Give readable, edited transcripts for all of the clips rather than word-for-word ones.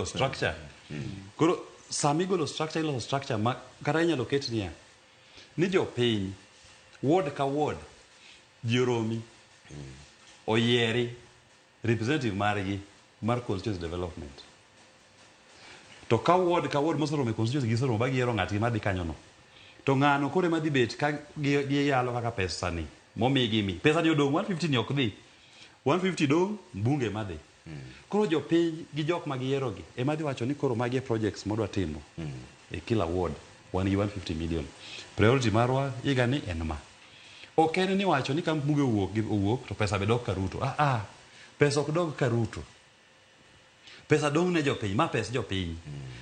Structure. Koro sama igolo structure, iloso structure ma kata inyalo ket niya ni jopiny, ward ka ward, ji oromi oyieri representative margi mar constituency development. To ka ward ka ward moseromo e constituency giseromo ba giyiero ng'atgi madhi kanyono, to ng'ano koro ema dhi bet ka giyalo kaka pesa ni momigi mi pesa ni odong' 150 ni ok dhi 150 dong' mbunge madhi. Koro jopiny gi jok ma giyierogi ema dhi wacho ni koro magi e projects modwa timo e kila ward, wan gi 150 million, priority marwa higa ni en ma. Ok en ni wacho ni ka mbunge owuok owuok to pesa be dok ka Ruto. Ah ah, pesa ok dog ka Ruto, pesa dong' ne jopiny, ma pes jopiny.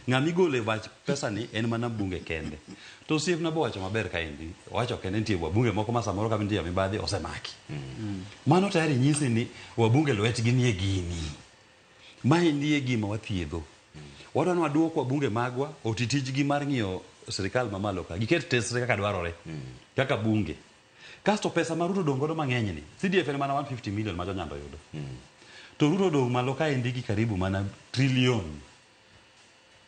Ng'ama igolo e wach pesa ni en mana mbunge kende. To osiepna bo wacho maber kaendi, owacho kende nitie wabunge moko ma samoro kama nitie mibadhi osemaki. Mano tayari nyisi ni wabunge lwetgi nie gini. Maendi e gima wathiedho. Wadwa ni waduok wabunge magwa oti tijgi mar ng'iyo sirikal mamalo ka, giket tesre kaka dwarore kaka bunge. Kasto pesa ma Ruto odong' godo mang'eny ni, CDF en mana 150 million ma jonyando yudo, to Ruto odong' malo kaendi gi karibu mana trillion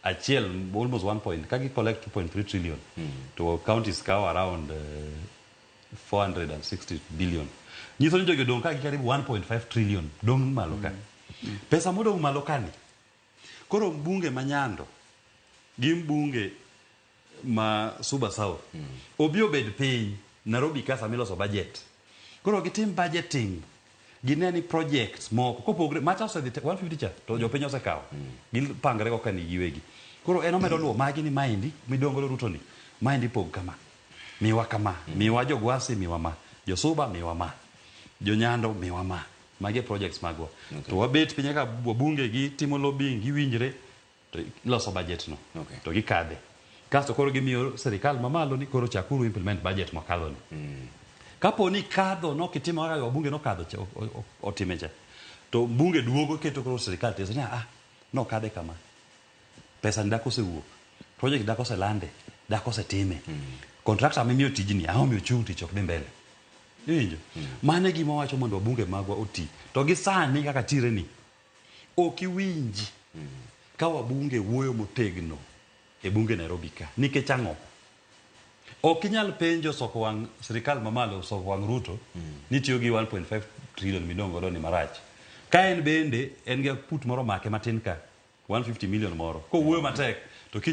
achiel, almost 1 point. Ka gi collect 2.3 trillion to counties kawo around 460 billion, nyiso ni jogi odong' ka gi karibu 1.5 trillion dong' malo ka. Pesa modong' malo ka ni koro mbunge ma Nyando gi mbunge ma Suba South obi obed piny Nairobi ka sama iloso budget. Koro gitim budgeting, gine ni projects moko kopogre macha osedhi 150 cha to jopiny osekawo, gipangre go kani giwegi. Koro en omedo luwo magi ni maendi midong godo Ruto ni maendi pog kama, miwa kama, miwa jogwasi, miwa ma josuba, miwa ma jonyando, miwa ma magi e projects magwa. To wabet piny kaka wabunge gi timo lobbying, giwinjre to iloso budget no. To gikadhe, kasto koro gimiyo sirikal mamalo ni koro chakuru implement budget mokadho ni. Kapo ni kadho nok itimo kaka wabunge nokadho cha, otime cha, to bunge duogo keto koro sirikal teso ni ah, nokadhe kama, pesa ni dak osewuok, project dak oselande, dak osetime, contractor mimiyo tijni ang'o miyo chung' tich ok dhi mbele. Iwinjo? Mano e gima wacho mondo wabunge magwa oti. To gi sani kaka tire ni ok iwinji ka wabunge wuoyo motegno e bunge Nairobi ka. Nikech ang'o? Ok inyal penjo soko wang' sirikal mamalo, soko wang' Ruto, ni tiyo gi 1.5 trillion midong' godo ni marach. Ka en bende en gi put moro make matin ka 150 million moro. Kowuoyo matek to kiny